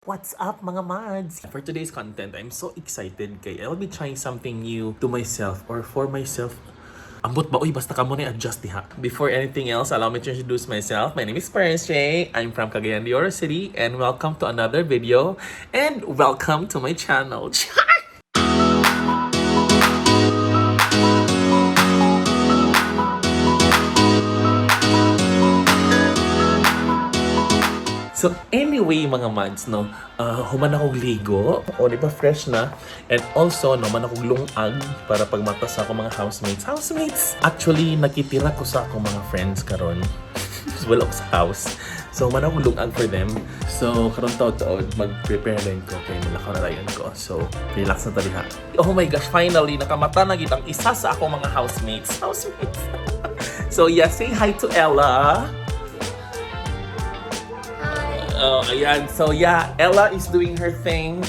What's up, mga mads? For today's content, I'm so excited kay I'll be trying something new to myself or for myself. Ambot ba? Uy, basta kamo na adjust diha. Before anything else, allow me to introduce myself. My name is Parents Jay. I'm from Cagayan de Oro City and welcome to another video and welcome to my channel. So anyway, mga mads, no, human akong ligo. O, di ba, fresh na? And also, no, man akong lungag para pagmata sa akong mga housemates. Housemates! Actually, nakitira ko sa akong mga friends karon. Wala ko sa house. So, man akong lungag for them. So, karon taod-taod, mag-prepare din ko kay mulakaw na dayon ko. So, relax na taliha. Oh my gosh, finally, nakamata na gid ang isa sa akong mga housemates. Housemates! So, yeah, say hi to Ella. Oh, ayan. So, yeah, Ella is doing her thing.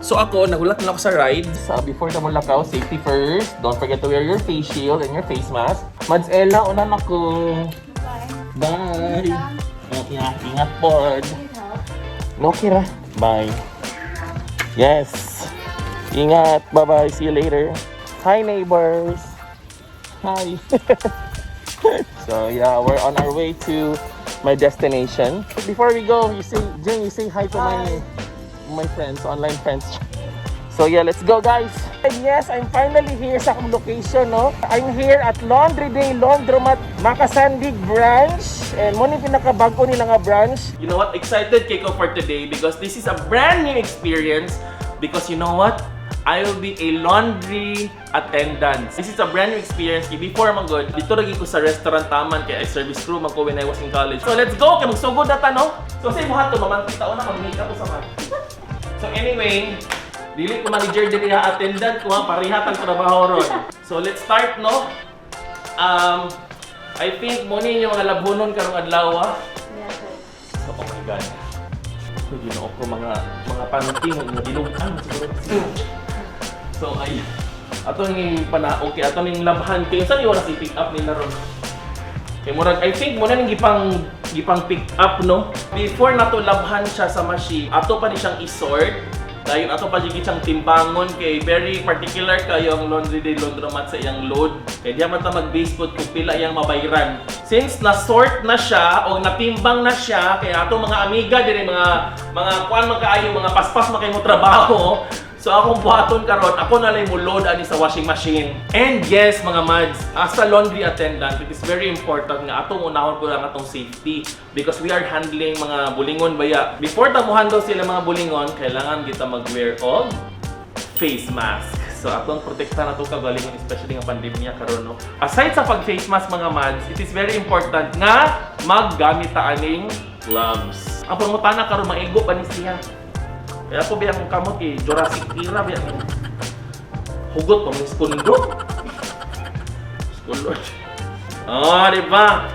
So, ako, nagulat na ako sa ride. So, before na mulakaw, safety first. Don't forget to wear your face shield and your face mask. Mads Ella, una na ko. Bye. Oh, yeah, ingat pod. No, Kira. Bye. Yes. Ingat. Bye-bye. See you later. Hi, neighbors. Hi. So yeah, we're on our way to my destination. Before we go, you say, Jane, you say hi to my friends, online friends. So yeah, let's go, guys. And yes, I'm finally here sa akong location, no? I'm here at Laundry Day Laundromat Macasandig branch. And mo ni pinakabago nila nga branch. You know what? Excited kay ko for today because this is a brand new experience because, you know what? I will be a laundry attendant. This is a brand new experience. Kay before man good, dito lagi ko sa restaurant taman kay I service crew man ko when I was in college. So let's go kay magsugod na ta, no. So sa imo to mamantita una mag-makeup sa man. So anyway, dili ko manager dili ha, attendant ko ha, pareha tang trabaho ron. So let's start, no. I think mo ni yung mga labhonon karong adlaw, ah. So oh my God. Uy, Ginoo ko, mga panty mga dilugan siguro. So ay ato ning pana okay ato ning labhan kay saan wala si pick up nila ron. Kay murag I think mo na ning gipang pick up, no. Before nato labhan siya sa machine, ato pa ni siyang i-sort. Dayon ato pa jud siyang timbangon kay very particular kayo ang Laundry Day Laundromat sa iyang load. Kay diya man ta mag-base pod kung pila iyang mabayran. Since na-sort na siya o natimbang na siya kay ato mga amiga diri mga kuan man kaayo, mga paspas man kay mo trabaho. So akong buhaton karon, ako na lang mo load ani sa washing machine. And yes, mga mads, as a laundry attendant, it is very important nga atong unahon po lang atong safety because we are handling mga bulingon baya. Before ta mo handle sila mga bulingon, kailangan kita mag-wear og face mask. So atong protekta na to kagalingon, especially nga pandemya karon, no. Aside sa pag face mask, mga mads, it is very important nga maggamit ta aning gloves. Ang pangutana karon, maigo pa ni siya. Kaya po biya akong kamot kay Jurassic era biya akong hugot pa mga skundo. Skundo. Oh, di ba?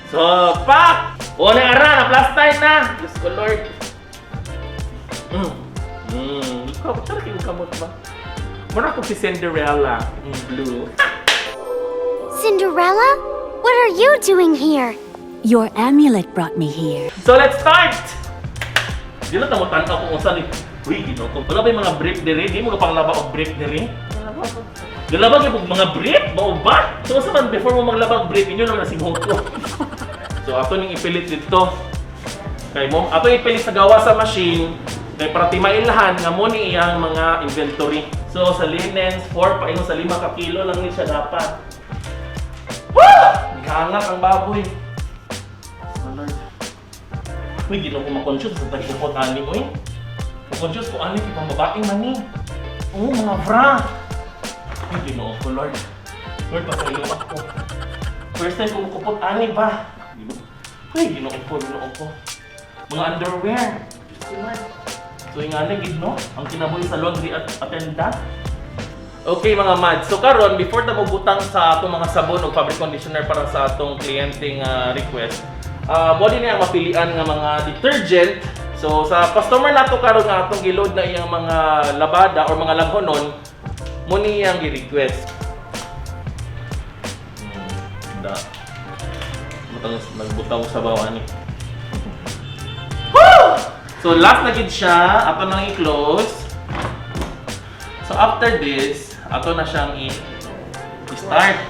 So, pak! O na ara, na plus time na. Diyos ko, Lord. Ikaw, tsara kayo kamot ba? Mura ko si Cinderella. Blue. Cinderella? What are you doing here? Your amulet brought me here. So, let's start! Di lang mo tanaw kung unsa ni. Uy, Ginoo ko. Wala ba yung mga brief diri? Di mo ka panglaba og brief diri? Galabag yung mga brief? Mao ba? So, unsa man before mo maglabag brief, inyo lang na ko. So, ato ning ipilit dito. Kay mo, ato ipilit sa gawa sa machine kay para timailhan nga mo ni iyang mga inventory. So, sa linens, 4 pa ingon sa 5 ka kilo lang ni siya dapat. Woo! Gihangak ang baboy. Oh Lord. Uy, Ginoo ko, ma-conscious sa tagpupot ani uy. Ma-conscious ko ani kay pambabaeng man ni. Oh, mga bra. Uy, Ginoo ko, Lord. Lord, pasaylo ako. First time ko mukupot ani ba? Uy, Ginoo ko, Ginoo ko. Mga underwear. Diyos ko, Lord. So yung nga gid no, ang kinabuhi sa laundry at attendant. Okay, mga mads. So karon before ta mobutang sa atong mga sabon o fabric conditioner para sa atong kliyenteng request, mo din ang mapilian nga mga detergent. So sa customer nato karon nga atong giload na iyang mga labada or mga labhonon, mo ni iyang gi-request. Da. Butang nagbutang sa bawa ni. Woo! So last na gid siya, ato nang i-close. So after this, ato na siyang i-start.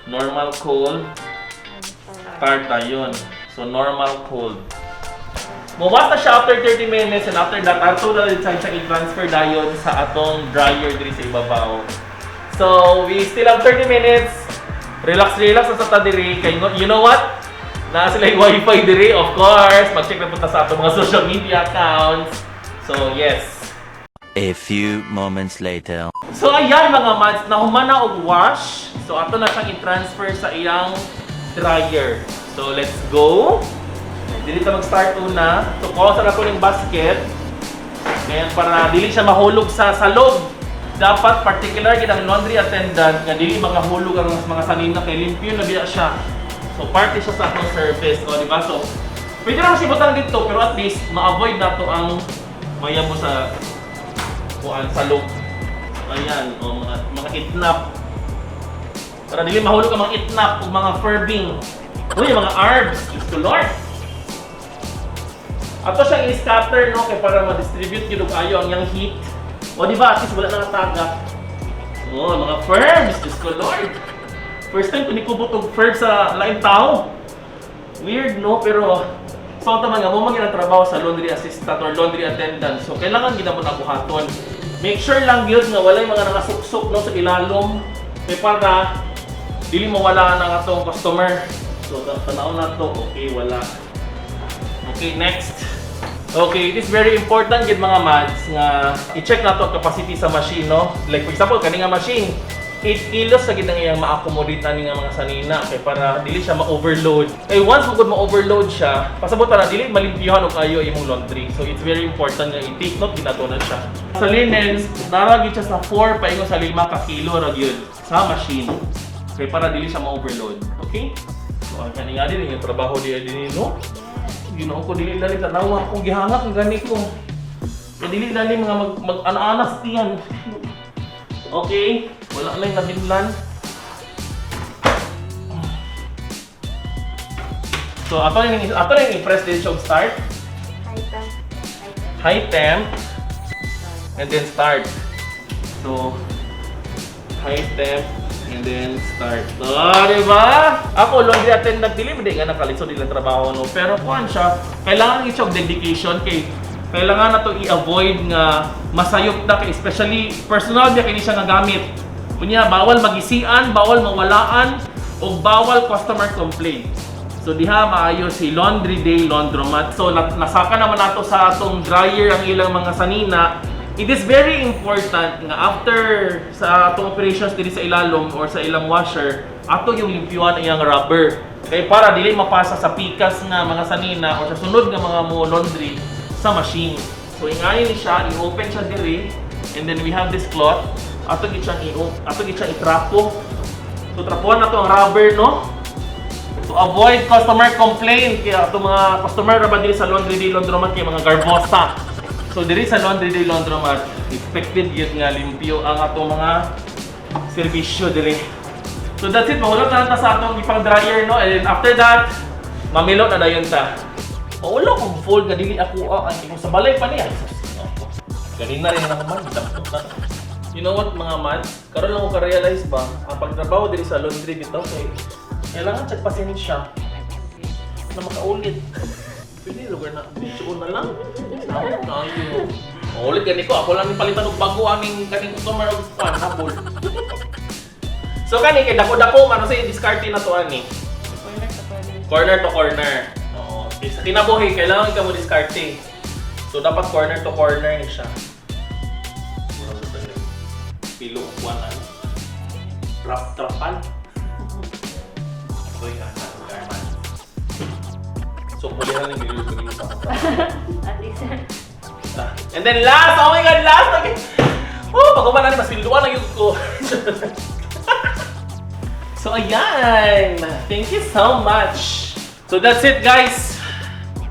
Normal cold. Start tayo. So normal cold. Muwas na siya after 30 minutes and after that, ato na rin siya i-transfer dayon sa atong dryer diri sa ibabaw. So, we still have 30 minutes. Relax, relax na sa ta diri. Kay, you know what? Naa sila yung wifi diri, of course. Mag-check na punta sa atong mga social media accounts. So, yes. A few moments later. So ayan, mga mads, nahuman na og wash. So ato na siyang i-transfer sa iyang dryer. So let's go. Dili ta mag-start una. So kuha sa nato ning basket. Ngayon para dili siya mahulog sa salog. Dapat particular gid ang laundry attendant nga dili makahulog ang mga sanina kay limpyo na biya siya. So parte siya sa atong service, o di ba? So pwede na siya butang dito pero at least ma-avoid nato ang mayabo sa kuan salog. Ayan, o mga itnap. Para dili mahulog ang mga itnap o mga furbing. Uy, mga arbs. Diyos ko Lord. Ato siyang i-scatter, no, kay para ma-distribute gyud og ayo ang iyang heat. O di ba, at least wala na tagak. Oh, mga furbs, Diyos ko Lord. First time ko nikubot og furbs sa laing tao. Weird, no? Pero so ang nga mo man ang trabaho sa laundry assistant or laundry attendant. So kailangan gid mo na buhaton. Make sure lang gyud nga walay mga nakasuksok, no, sa ilalom kay para dili mawala ang atong customer. So tanaw na to, okay, wala. Okay, next. Okay, it is very important gid, mga mads, nga i-check nato ang capacity sa machine, no? Like for example, kani nga machine, 8 kilos sa gid ang iyang ma-accommodate ani nga mga sanina kay para dili siya ma-overload. Kay once mo gud ma-overload siya, pasabot na dili malimpyuhan og ayo imong laundry. So it's very important nga i-take note gid nato na siya. Sa linens, nara gid siya sa 4 paingon sa 5 ka kilo ra gyud sa machine. Kay para dili siya ma-overload. Okay? So ang kani nga din yung trabaho di din, no? Ginoo ko, dili lalim tanawa akong gihangak ang gani ko. Kaya dili lalim mga mag anas tiyan. Okay, wala lang nabinlan. So ato ning i-press din siya og start, High temp. High temp. High temp and then start. So high temp and then start. Oh, di ba? Ako, laundry attendant, dili mo di nga nakalisod ilang trabaho, no. Pero kuan siya, kailangan siya og dedication kay kailangan na to i-avoid nga masayop na kay especially personal biya kini siya nga gamit. Kunya bawal magisian, bawal mawalaan o bawal customer complaint. So diha maayo si Laundry Day Laundromat. So nasaka naman nato sa atong dryer ang ilang mga sanina. It is very important nga after sa atong operations diri sa ilalom or sa ilang washer, ato yung limpyuhan ang iyang rubber. Kay para dili mapasa sa pikas nga mga sanina or sa sunod nga mga mo laundry sa machine. So ingani ni siya, i-open siya diri and then we have this cloth. Ato gid siyang itrapo. So trapuan nato ang rubber, no? To avoid customer complaint kaya ato mga customer ra ba diri sa Laundry Day Laundromat kay mga garbosa. So diri sa Laundry Day Laundromat, expected gyud nga limpyo ang atong mga serbisyo diri. So that's it, mahulot na lang ta sa atong ipang dryer, no, and then after that, mamilo na dayon ta. Oh, wala kong fold nga dili ako ah, ang sa balay pa niya. Ganin na rin ako man, dampot na. You know what, mga mads? Karon lang ko ka-realize ba, ang pagtrabaho diri sa laundry bitaw kay kailangan check pasensya na makaulit. Pwede lugar na, bitso na lang. Salamat kayo. Ulit gani ko, ako lang yung palitan og bago aning kaning customer og pan habol. So kani kay dako-dako man sa diskarte na to ani. Corner to corner. Corner to corner. Oo. Sa kinabuhi, kailangan ka mo diskarte. So dapat corner to corner ni siya. Mura sa tayo. Pilo kuan ano. Trap trapan. So yung anak Garman. So pulihan lang yung gilid sa ako. At least. Ah, and then last, oh my God, last again. Oh, pag na ni mas pinduan na yun ko. So ayan, thank you so much. So that's it, guys.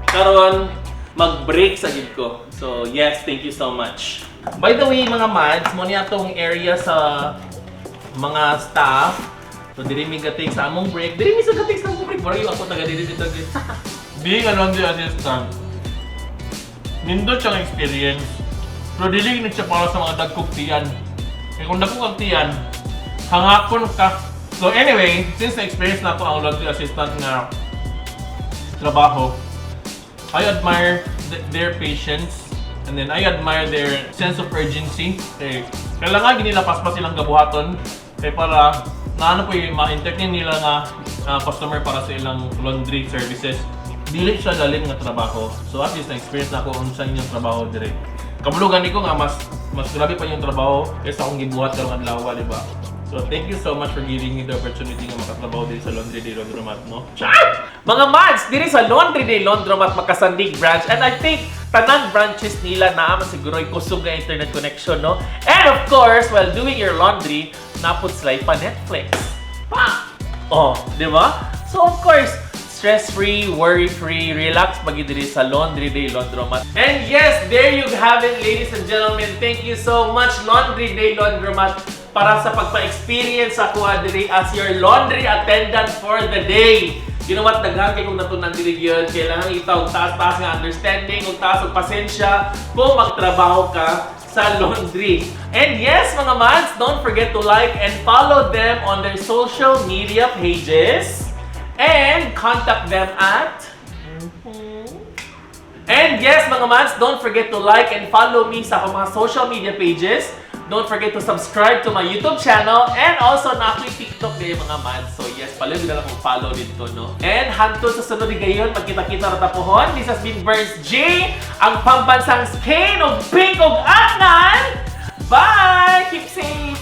Karon mag-break sa gid ko. So yes, thank you so much. By the way, mga mads, mo niya atong area sa mga staff. So diri mi ga-take sa among break. Diri mi sa ga-take sa among break. Mura yung ako taga diri dito. Being a laundry assistant. Nindot siyang experience. Pero dili gid siya para sa mga dagkog tiyan. Kaya kung dagkog ang tiyan, hangakon ka. So anyway, since na-experience na ako ang laundry assistant nga trabaho, I admire their patience and then I admire their sense of urgency. Kay kailangan gid nila paspas ilang gabuhaton kay para na ano po yung ma-entertain nila nga customer para sa ilang laundry services. Dili siya dali nga trabaho. So at least na-experience na ako unsa inyong trabaho dire. Kabalo gani ko nga mas mas grabe pa yung trabaho kaysa akong gibuhat karong adlaw, di ba? So thank you so much for giving me the opportunity nga makatrabaho diri sa Laundry Day Laundromat, no? Char! Mga mads, diri sa Laundry Day Laundromat Makasandig branch, and I think tanan branches nila naa man siguro ay kusog nga internet connection, no? And of course, while doing your laundry, naa pud sila pa Netflix. Pa! Oh, di ba? So of course, stress-free, worry-free, relax pag diri sa Laundry Day Laundromat. And yes, there you have it, ladies and gentlemen. Thank you so much, Laundry Day Laundromat, para sa pagpa-experience ako diri as your laundry attendant for the day. You know what, daghan kay kong natunan diri gyud. Kailangan itaw og taas-taas nga understanding, ug taas og pasensya kung magtrabaho ka sa laundry. And yes, mga mads, don't forget to like and follow them on their social media pages and contact them at. And yes, mga mads, don't forget to like and follow me sa akong mga social media pages. Don't forget to subscribe to my YouTube channel and also naa ko'y TikTok din, mga mads. So yes, palihog na lang kong follow dito, no? And hantod sa sunod gayon, magkita-kita ra ta pohon. This has been Burns J, ang pambansang Spain og Pink og Atnan. Bye! Keep safe!